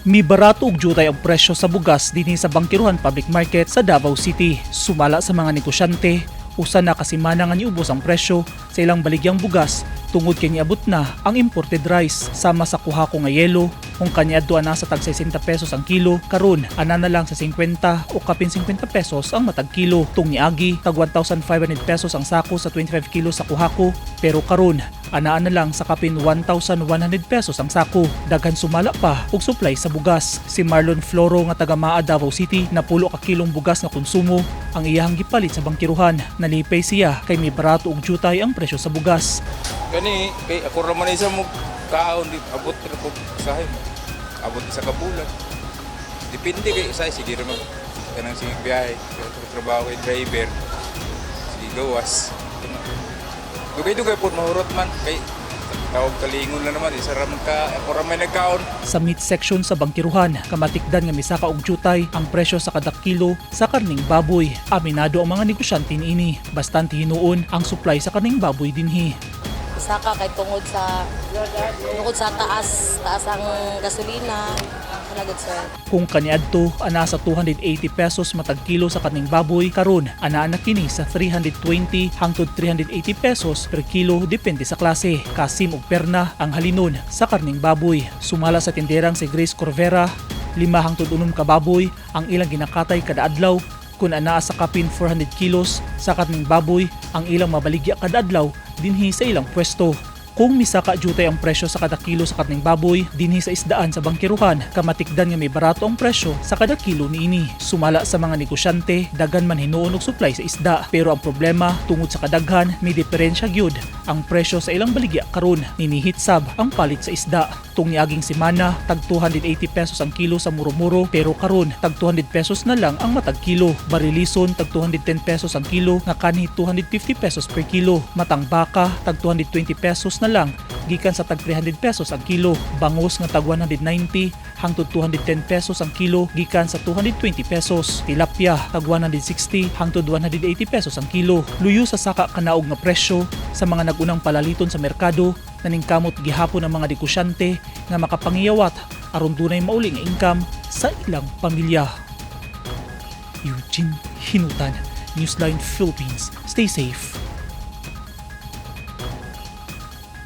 Mibarato og jutay ang presyo sa bugas dinhi sa Bangkerohan Public Market sa Davao City. Sumala sa mga negosyante, usa na ka semana nga niubos ang presyo sa ilang baligyang bugas tungod kay niabot na ang imported rice, sama sa kuhako nga yelo. Kung kaniadto ana sa tag 60 pesos ang kilo, karon ana na lang sa 50 o kapin 50 pesos ang matag kilo. Tung niagi, tag 1,500 pesos ang sako sa 25 kilos sa kuhako, pero karon anaa na lang sa kapin 1,100 pesos ang sako. Daghan sumala pa og supply sa bugas. Si Marlon Floro nga taga Maa, Davao City, napulo ka kilong bugas nga konsumo ang iyahang gipalit sa bangkiruhan. Nalipay siya kay mibarato og jutay ang presyo sa bugas. Kani kay ako ra man isa mo kaon di abot ra ko usahay mo. Abot isa ka bulan. Depende kay usahay sige ra mag kanang sige biyahe, kay trabaho kay driver. Sige gawas. Dugay-dugay po mahurot man kay tawag kalingon lang naman isa ra man ka ako ra may nagkaon. Sa meat section sa bangkiruhan, kamatikdan nga misaka og jutay ang presyo sa kada kilo sa karning baboy. Aminado ang mga negosyante niini. Bastante hinuon ang supply sa karning baboy dinhi. Saka kay tungod sa taas taas ang gasolina kana gud, sir. Kung kaniadto ana sa 280 pesos matag kilo sa karning baboy, karon anaa na kini sa 320 hangtod 380 pesos per kilo depende sa klase. Kasim ug perna ang halinon sa karning baboy. Sumala sa tinderang si Grace Corvera, 5 hangtod 6 ka baboy ang ilang ginakatay kada adlaw. Kung anaa sa kapin 400 kilos sa karning baboy ang ilang mabaligya kada adlaw dinhi sa ilang pwesto. Kung misaka jutay ang presyo sa kada kilo sa karning baboy, dinhi sa isdaan sa bangkiruhan, kamatikdan nga may barato ang presyo sa kada kilo niini. Sumala sa mga negosyante, daghan man hinuon og supply sa isda. Pero ang problema, tungod sa kadaghan, may diferensya gyud ang presyo sa ilang baligya karon. Ninihit sab ang palit sa isda. Tung niaging semana, tag 280 pesos ang kilo sa muro-muro, pero karon tag 200 pesos na lang ang matag kilo. Barilison, tag 210 pesos ang kilo, nga kanhi 250 pesos per kilo. Matang baka, tag 220 pesos na lang gikan sa tag 300 pesos ang kilo. Bangos nga tag 190 hangtod 210 pesos ang kilo gikan sa 220 pesos. Tilapia, tag 160 hangtod 180 pesos ang kilo. Luyo sa saka kanaog nga presyo sa mga nagunang palaliton sa merkado, naningkamot gihapon ang mga negosyante nga makapangiyawat aron dunay mauli nga income sa ilang pamilya. Eugene Hinutan, Newsline Philippines. Stay safe.